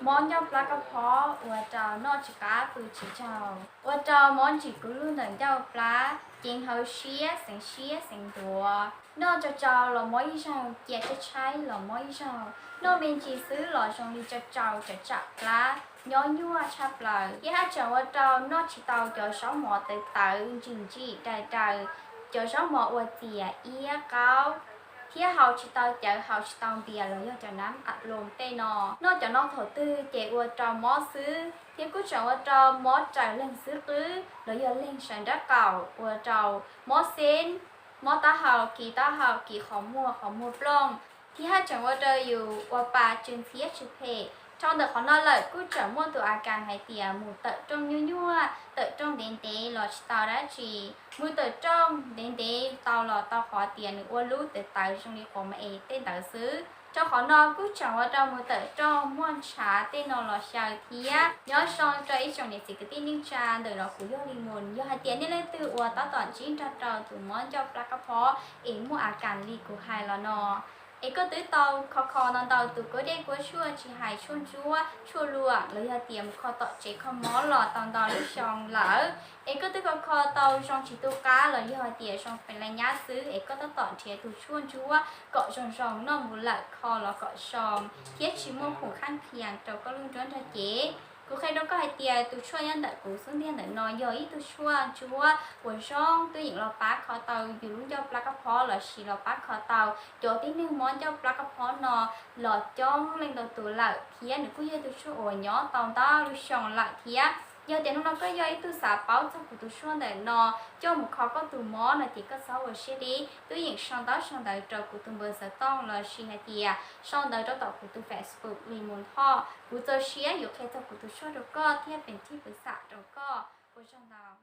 Mob ncauj plab kab phob ua rau noj tsis qab pw tsis tsaug, ua rau mob ntsim kuv lug ntawm ncauj plab, ceev hauv siab, xeev siab xeev ntuav. Noj tsau tsau los mob ib zaug, cia tshaib tshaib los mob ib zaug, noj me ntsis xwb los zoo li tsau tsau tsam tsam plab, nyob nyuaj tshaj plaws. Thiab haj tseem ua rau noj tsis tau cov zaub mov tawv tawv, ntsim ntsim dai dai, cov zaub mov uas txias iab qaub, thiab haus tsis tau cawv, haus tsis tau npias los yog cov nab a loos tej no. Noj cov no thaum twg ces ua rau mob xwb, thiab kuj tseem ua rau mob raws leeg xub qwb los yog leeg sawv nraub qaum, ua rau mob xeeb, mob taub hau, kis taub hau, kis qhov muag, qhov muag plooj, thiab haj tseem ua rau yus ua pa tsw ntxhiab tsw phem. Dhau ntawm qhov no lawm kuj tseem muaj tus a kas hais tias mus tawm rooj nyuaj nyuaj, tawm rooj ntev ntev los tsis tau dab tsi, mus tawm rooj ntev ntev tau los tau qhov tias nws ua lub tawv tawv zoo li quav ma es tej ntawd xwb. Rau qhov no kuj tseem ua rau mus tawm rooj muaj ntshav tej no los xyaw thiab. Nyob zoo rau ib tsoom niam txiv kwv tij neej tsa ntawm no, kuv yog Li Mus. Yog hais tias nej leej twg uas tab tom ntsib nrog rau tus mob ncauj plab kab phob es muaj a kas li kuv hais los no, es koj twb tau kho kho ntau ntau tus kuab dej kuab tshuaj, tsis hais tshuaj ntsuab tshuaj luam los yog tias mus kho tom tsev kho mob los tau ntau lub xyoo lawm, es koj twb kho kho tau zoo tsis tu qab los yog hais tias zoo feem lais nyab xwb, es koj tab tom nrhiav tus tshuaj ntsuab kom zoo zoo noj mus lawm kho los kom zoo thiab tsis muaj phum khaaj khias rau koj lub nruab nrog cev. Kuv qhia rau koj hais tias tus tshuaj nyob ntawm kuv xub ntiag ntawm no yog ib tug tshuaj ntsuab uas zoo twb yeem los pab kho tau yus lub ncauj plab kab phob lossis los pab kho tau cov tib neeg mob ncauj plab kab phob no los coob leej ntau tus lawm, thiab nws kuj yog tus tshuaj uas nyob tau ntau lub xyoo lawm thiab. Yog tias hnub no koj yog ib tug xav paub txog kuv tus tshuaj ntawm no coj mus kho koj tus mob no ces koj txhob ua siab deb, twb yeem sau ntaub sau ntawv rau kuv tus npawb xov tooj lossis hais tias sau ntawv rau tom kuv tus Facebook Li Mus Thoj. Kuv txaus siab yuav qhia txog kuv tus tshuaj rau koj thiab peem thij pwv xam rau koj. Ua tsaug ntau.